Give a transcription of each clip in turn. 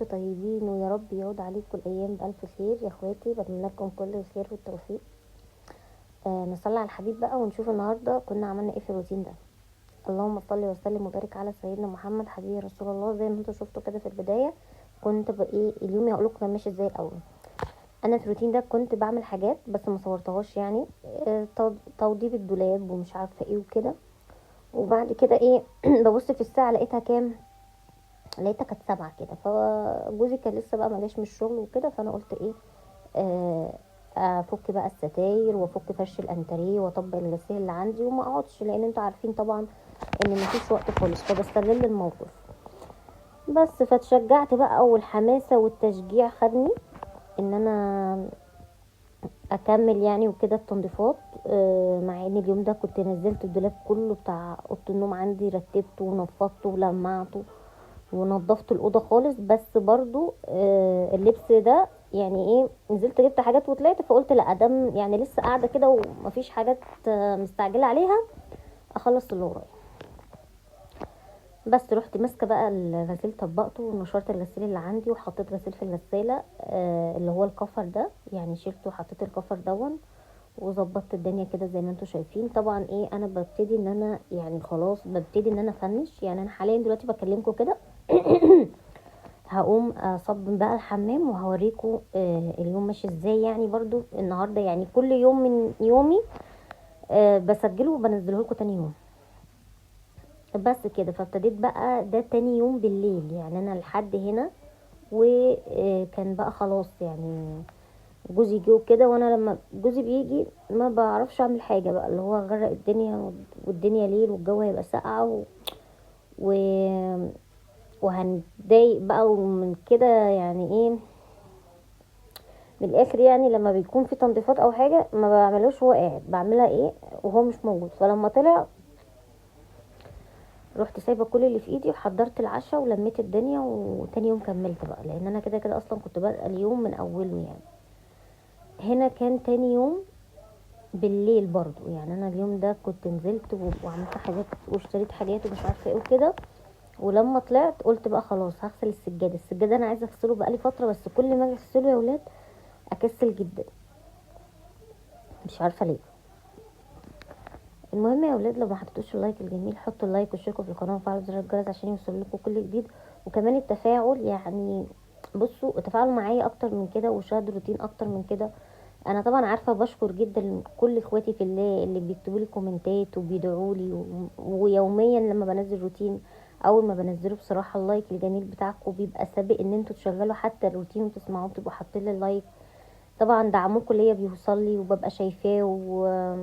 طيبين، ويا رب يعود عليكم الايام بالف خير يا اخواتي. بتمنى لكم كل الخير والتوفيق. نصلي على الحبيب بقى ونشوف النهارده كنا عملنا ايه في الروتين ده. اللهم صل وسلم وبارك على سيدنا محمد حبيبي رسول الله. زي ما انتم شفتوا كده في البداية كنت بايه اليوم هقول لكم كان ماشي ازاي الاول. انا في الروتين ده كنت بعمل حاجات بس ما صورتهاش، يعني توضيب الدولاب ومش عارفه ايه وكده. وبعد كده ايه ببص في الساعة لقيتها كام، لقيتها كانت 7 كده. فجوزي كان لسه بقى ما جاش من الشغل وكده، فانا قلت ايه افك بقى الستاير وافك فرش الانتريه واطبق الغسيل اللي عندي وما اقعدش، لان انتوا عارفين طبعا ان مفيش وقت خالص، فبستغل الموقف بس. فتشجعت بقى، والحماسه والتشجيع خدني ان انا اكمل يعني وكده التنظيفات. مع ان اليوم ده كنت نزلت الدولاب كله بتاع اوضة النوم عندي، رتبته ونفضته ولمعته ونظفت الاوضة خالص، بس برضو اللبس ده يعني ايه نزلت جبت حاجات وطلعت، فقلت لا ادم يعني لسه قاعدة كده ومفيش حاجات مستعجلة عليها، اخلص اللي ورايا. بس رحت ماسكه بقى الغسيل، طبقته ونشرت الغسيل اللي عندي وحطيت غسيل في الغسالة، اللي هو الكفر ده، يعني شلته وحطيت الكفر دون وظبطت الدنيا كده زي ما انتم شايفين. طبعا ايه انا ببتدي ان انا يعني خلاص ببتدي ان انا افنش، يعني انا حاليا دلوقتي بكلمكم كده هقوم اصب بقى الحمام وهوريكم اليوم ماشي ازاي. يعني برضو النهارده يعني كل يوم من يومي بسجله وبنزله لكم تاني يوم بس كده. فابتديت بقى ده تاني يوم بالليل، يعني انا لحد هنا وكان بقى خلاص يعني جوزي جه وكده، وانا لما جوزي بيجي ما بعرفش اعمل حاجة بقى، اللي هو غرق الدنيا والدنيا ليل والجو هيبقى ساقعه وهنتضايق بقى ومن كده يعني ايه من الاخر. يعني لما بيكون في تنظيفات او حاجة ما بعملوش وهو قاعد، بعملها ايه وهو مش موجود. فلما طلع رحت سايبه كل اللي في ايدي وحضرت العشاء ولميت الدنيا، وتاني يوم كملت بقى، لان انا كده كده اصلا كنت بادئه اليوم من اوله. يعني هنا كان تاني يوم بالليل برضو، يعني انا اليوم ده كنت نزلت وعملت حاجات واشتريت حاجات ومش عارفه ايه وكده. ولما طلعت قلت بقى خلاص هغسل السجادة. السجادة انا عايزه اغسله بقالي فترة، بس كل ما اجي اغسله يا ولاد اكسل جدا، مش عارفه ليه. المهم يا ولاد لو ما حطيتوش ال like الجميل حطوا ال like واشتركوا في القناة وفعلوا زر الجرس عشان يوصل لكم كل جديد، وكمان التفاعل. يعني بصوا تفاعلوا معايا اكتر من كده وشاهدوا روتين اكتر من كده. انا طبعا عارفه بشكر جدا كل اخواتي في الله اللي بيكتبوا لي كومنتات وبيدعوا لي، ويوميا لما بنزل روتين اول ما بنزله بصراحة ال like الجميل بتاعكم بيبقى سابق ان انتوا تشغلوا حتى الروتين وتسمعوه، بتبقوا حاطين لي ال like. طبعا دعمكم ليا بيوصل لي وببقى شايفاه،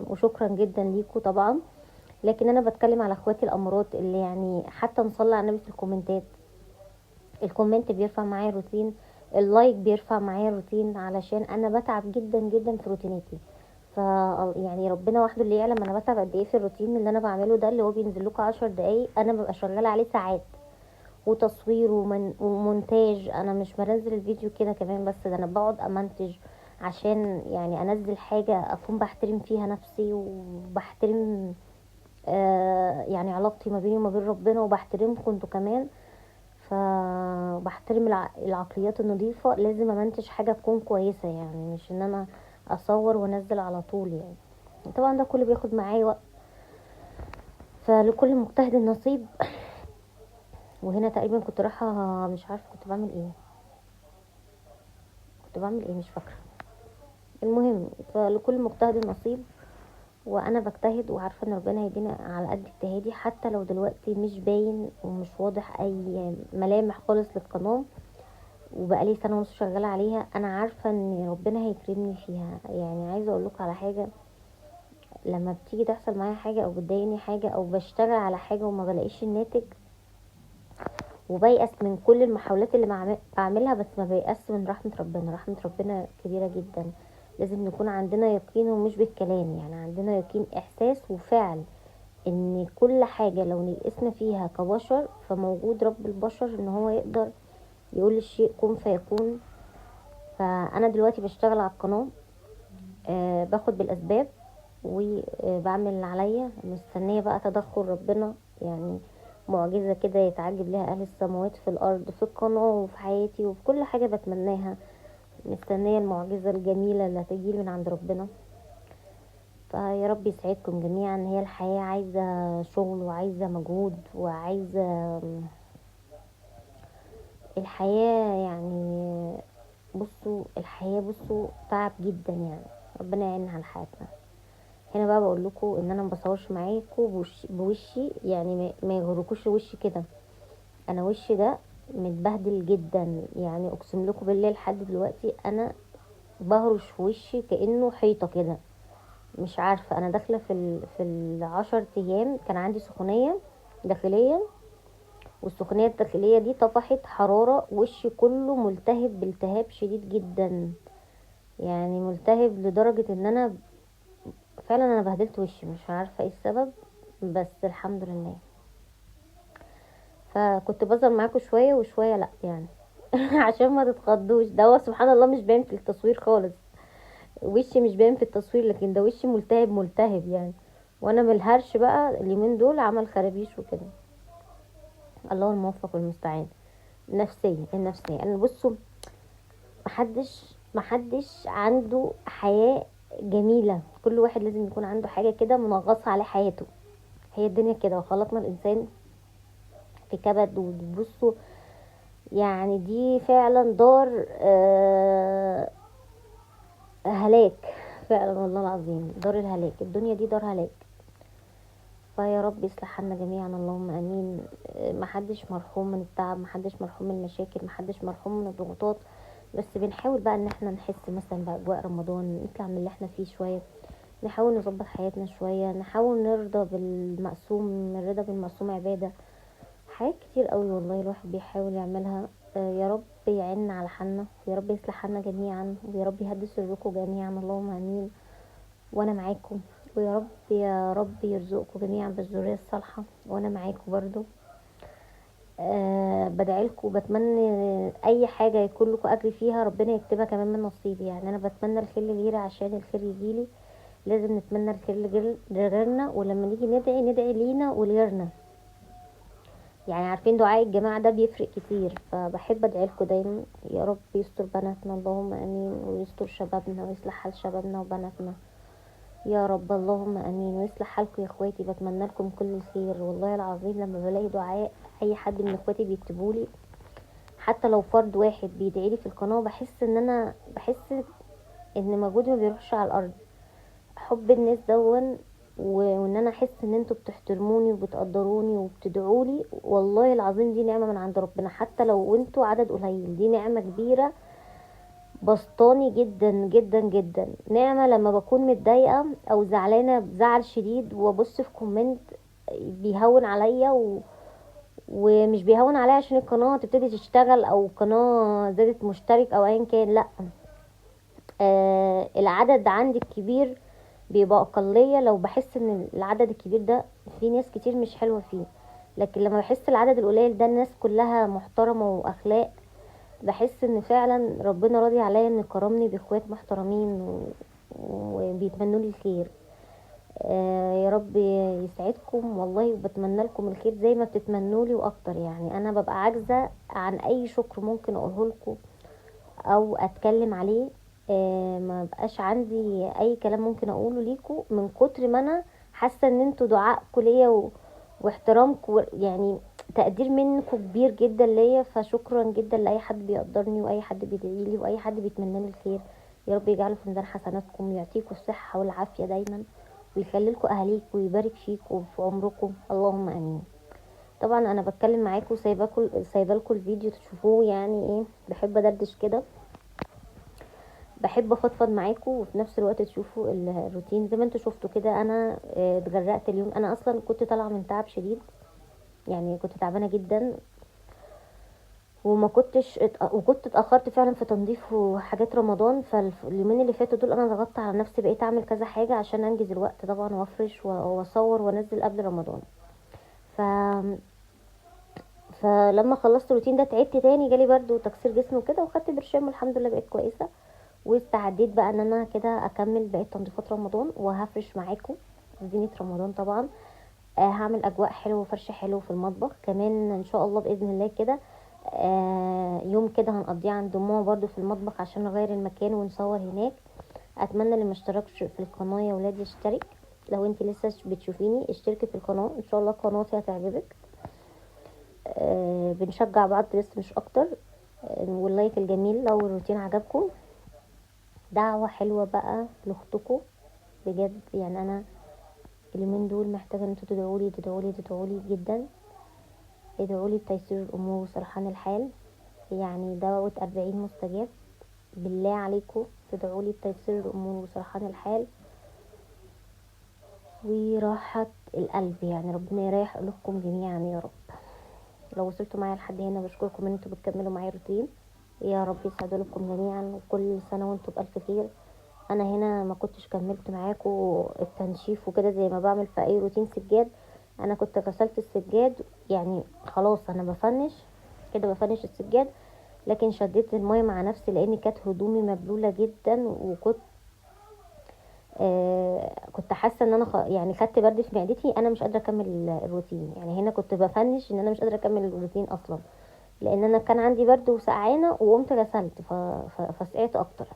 وشكرا جدا ليكم طبعا. لكن انا بتكلم على اخواتي الامارات اللي يعني حتى نصلي على النبي في الكومنتات، ال comment بيرفع معايا الروتين، ال like بيرفع معايا الروتين، علشان انا بتعب جدا جدا في روتيناتي. ف يعني ربنا وحده اللي يعلم انا بتعب قد ايه في الروتين اللي انا بعمله ده، اللي هو بينزل لكم 10 دقايق انا ببقى شغالة عليه ساعات، وتصوير ومونتاج. انا مش بنزل الفيديو كده كمان بس، ده انا بقعد امنتج عشان يعني انزل حاجة اكون بحترم فيها نفسي وبحترم يعني علاقتي ما بيني وما بين ربنا، وبحترمكم انتوا كمان. فبحترم العقليات النظيفة، لازم امنتج حاجة تكون كويسة، يعني مش ان انا اصور وانزل على طول. يعني طبعا ده كله بياخد معايا وقت، فلكل مجتهد نصيب. وهنا تقريبا كنت رايحة مش عارفه كنت بعمل ايه، كنت بعمل ايه مش فاكره. المهم فلكل مجتهد نصيب، وانا بجتهد وعارفه ان ربنا هيدينا على قد اجتهادي، حتى لو دلوقتي مش باين ومش واضح اي ملامح خالص للقناة، وبقالي سنة ونص شغالة عليها، انا عارفه ان ربنا هيكرمني فيها. يعني عايزه اقول لكم على حاجة، لما بتيجي تحصل معايا حاجة او بتضايقني حاجة او بشتغل على حاجة وما بلاقيش الناتج، وبيأس من كل المحاولات اللي بعملها، بس ما بيأس من رحمه ربنا. رحمه ربنا كبيرة جدا، لازم نكون عندنا يقين، ومش بالكلام، يعني عندنا يقين احساس وفعل ان كل حاجة لو نيأسنا فيها كبشر فموجود رب البشر ان هو يقدر يقول للشيء كن فيكون. فانا دلوقتي بشتغل على القناة، باخد بالاسباب وبعمل اللي عليا، مستنيه بقى تدخل ربنا. يعني معجزة كده يتعجب لها اهل السماوات في الارض، في القناة وفي حياتي وفي كل حاجة بتمناها. مستنية المعجزة الجميلة اللي هتجيلي من عند ربنا. فيا رب يسعدكم جميعا. هي الحياة عايزة شغل وعايزة مجهود وعايزة الحياة يعني، بصوا الحياة بصوا تعب جدا يعني، ربنا يعيننا على حياتنا. هنا بقى بقول لكم ان انا ما بصورش معاكم بوشي يعني، ما يغركوش وشي كده، انا وشي ده متبهدل جدا يعني، اقسم لكم بالله لحد دلوقتي انا بهرش في وشي كانه حيطة كده، مش عارفه. انا داخله في ال10 ايام كان عندي سخونيه داخلية، والسخونيه الداخلية دي طفحت حرارة، وشي كله ملتهب بالتهاب شديد جدا يعني، ملتهب لدرجة ان انا فعلا انا بهدلت وشي، مش عارفه ايه السبب، بس الحمد لله. فكنت بظهر معاكم شوية وشوية لا يعني عشان ما تتخضوش. ده هو سبحان الله مش باين في التصوير خالص، وشي مش باين في التصوير، لكن ده وشي ملتهب ملتهب يعني، وانا من الهرش بقى اليومين دول عمل خرابيش وكده. الله الموفق والمستعان. نفسية، النفسية انا بصوا محدش عنده حياة جميلة، كل واحد لازم يكون عنده حاجة كده منغصه على حياته. هي الدنيا كده، وخلقنا الانسان في كبد. وبصوا يعني دي فعلا دار هلاك فعلا، والله العظيم دار الهلاك، الدنيا دي دار هلاك. فيا رب يصلح حالنا جميعا، اللهم امين. محدش مرحوم من التعب، محدش مرحوم من المشاكل، محدش مرحوم من الضغوطات، بس بنحاول بقى ان احنا نحس مثلا باجواء رمضان، نطلع من اللي احنا فيه شوية، نحاول نظبط حياتنا شوية، نحاول نرضى بالمقسوم، الرضا بالمقسوم عباده. حاجات كتير قوي والله الواحد بيحاول يعملها. يا رب يعيننا على حالنا، ويا رب يصلح حالنا جميعا، ويا رب يهدي سركم جميعا، اللهم امين. وانا معاكم، ويا رب يا رب يرزقكم جميعا بالذريه الصالحة، وانا معاكم برضو. بدعي لكم، بتمنى اي حاجة يكون لكم اجر فيها ربنا يكتبها كمان من نصيبي يعني. انا بتمنى الخير لغيري عشان الخير يجيلي، لازم نتمنى الخير لغيرنا، ولما نيجي ندعي ندعي لينا ولغيرنا يعني. عارفين دعاء الجماعة ده بيفرق كتير، فبحب ادعي لكم دايما يا رب يستر بناتنا، اللهم امين، ويستر شبابنا ويصلح حال شبابنا وبناتنا يا رب، اللهم امين، ويصلح حالكم يا اخواتي. بتمنى لكم كل الخير والله العظيم. لما بلاقي دعاء اي حد من اخواتي بيكتبولي، حتى لو فرد واحد بيدعي لي في القناة، بحس ان انا بحس ان مجهودي ما بيروحش على الارض. حب الناس دون، وان انا احس ان انتوا بتحترموني وبتقدروني وبتدعولي، والله العظيم دي نعمه من عند ربنا. حتى لو انتوا عدد قليل، دي نعمه كبيرة بسطاني جدا جدا جدا. نعمه لما بكون متضايقة او زعلانة بزعل شديد وابص في comment بيهون عليا، ومش بيهون عليا عشان القناة تبتدي تشتغل او القناة زادت مشترك او ايا كان، لا، العدد عندي الكبير بيبقى اقلية. لو بحس ان العدد الكبير ده في ناس كتير مش حلوة فيه، لكن لما بحس العدد القليل ده الناس كلها محترمه واخلاق، بحس ان فعلا ربنا راضي عليا ان كرمني باخوات محترمين وبيتمنوا لي الخير. يا رب يسعدكم والله، وبتمنى لكم الخير زي ما بتتمنوا لي واكتر يعني. انا ببقى عاجزه عن اي شكر ممكن اقوله لكم او اتكلم عليه، ما بقاش عندي اي كلام ممكن اقوله ليكم من كتر ما انا حاسه ان انتوا دعائكم ليا واحترامكم يعني تقدير منكم كبير جدا ليا. فشكرا جدا لاي حد بيقدرني واي حد بيدعي لي واي حد بيتمنى لي الخير. يا رب يجعله في ميزان حسناتكم، يعطيكم الصحة والعافية دايما، ويخلي لكم اهاليكم ويبارك فيكم وفي عمركم، اللهم امين. طبعا انا بتكلم معاكم سايبه لكم الفيديو تشوفوه يعني ايه، بحب ادردش كده، بحب افضفض معاكم وفي نفس الوقت تشوفوا الروتين زي ما انتوا شفتوا كده. انا اتغرقت اليوم، انا اصلا كنت طالعه من تعب شديد يعني، كنت تعبانة جدا وما كنتش وكنت اتاخرت فعلا في تنظيف وحاجات رمضان. فاليومين اللي فاتوا دول انا ضغطت على نفسي، بقيت اعمل كذا حاجة عشان انجز الوقت طبعا، وافرش واصور وانزل قبل رمضان. فلما خلصت الروتين ده تعبت تاني، جالي برد وتكسير جسم وكده، وخدت برشام والحمد لله بقيت كويسة. واستعديت بقى ان انا كده اكمل بقية تنظيفات رمضان، وهفرش معاكم زينة رمضان طبعا. هعمل اجواء حلوة وفرش حلو في المطبخ كمان ان شاء الله باذن الله كده. يوم كده هنقضيه عند ماما برضو في المطبخ عشان نغير المكان ونصور هناك. اتمنى اللي ما اشتركش في القناة يا ولاد يشترك. لو انت لسه بتشوفيني اشتركي في القناة، ان شاء الله قناتي هتعجبك. بنشجع بعض بس مش اكتر. وال like الجميل لو الروتين عجبكم. دعوه حلوة بقى لاختكم بجد، يعني انا اليومين دول محتاجه ان انتوا تدعولي تدعولي تدعولي جدا. ادعولي بتيسير الامور وسرحان الحال، يعني دعوه 40 مستجاب. بالله عليكم تدعولي بتيسير الامور وسرحان الحال وراحة القلب، يعني ربنا يريح قلوبكم جميعا يا رب. لو وصلتوا معايا لحد هنا بشكركم ان انتوا بتكملوا معايا روتين. يا رب يسعد قلوبكم جميعا، وكل سنة وانتوا بألف خير. انا هنا ما كنتش كملت معاكم التنشيف وكده زي ما بعمل في اي روتين سجاد. انا كنت غسلت السجاد، يعني خلاص انا بفنش كده، بفنش السجاد، لكن شديت المية مع نفسي لان كانت هدومي مبلوله جدا، وكنت كنت حاسه ان انا يعني خدت برد في معدتي، انا مش قادرة اكمل الروتين. يعني هنا كنت بفنش ان انا مش قادرة اكمل الروتين اصلا، لان انا كان عندي برد وسقعانه وقمت غسلت فسقعت اكتر.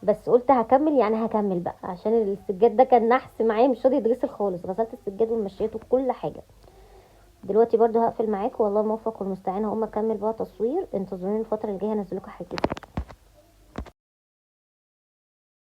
بس قلت هكمل، يعني هكمل بقى عشان السجاد ده كان نحس معايا مش راضي يتغسل خالص. غسلت السجاد ومشيته وكل حاجة. دلوقتي برضو هقفل معاكم، والله الموفق والمستعان. هقوم اكمل بقى تصوير، انتظروني الفترة الجاية هنزل لكم حاجات كتير.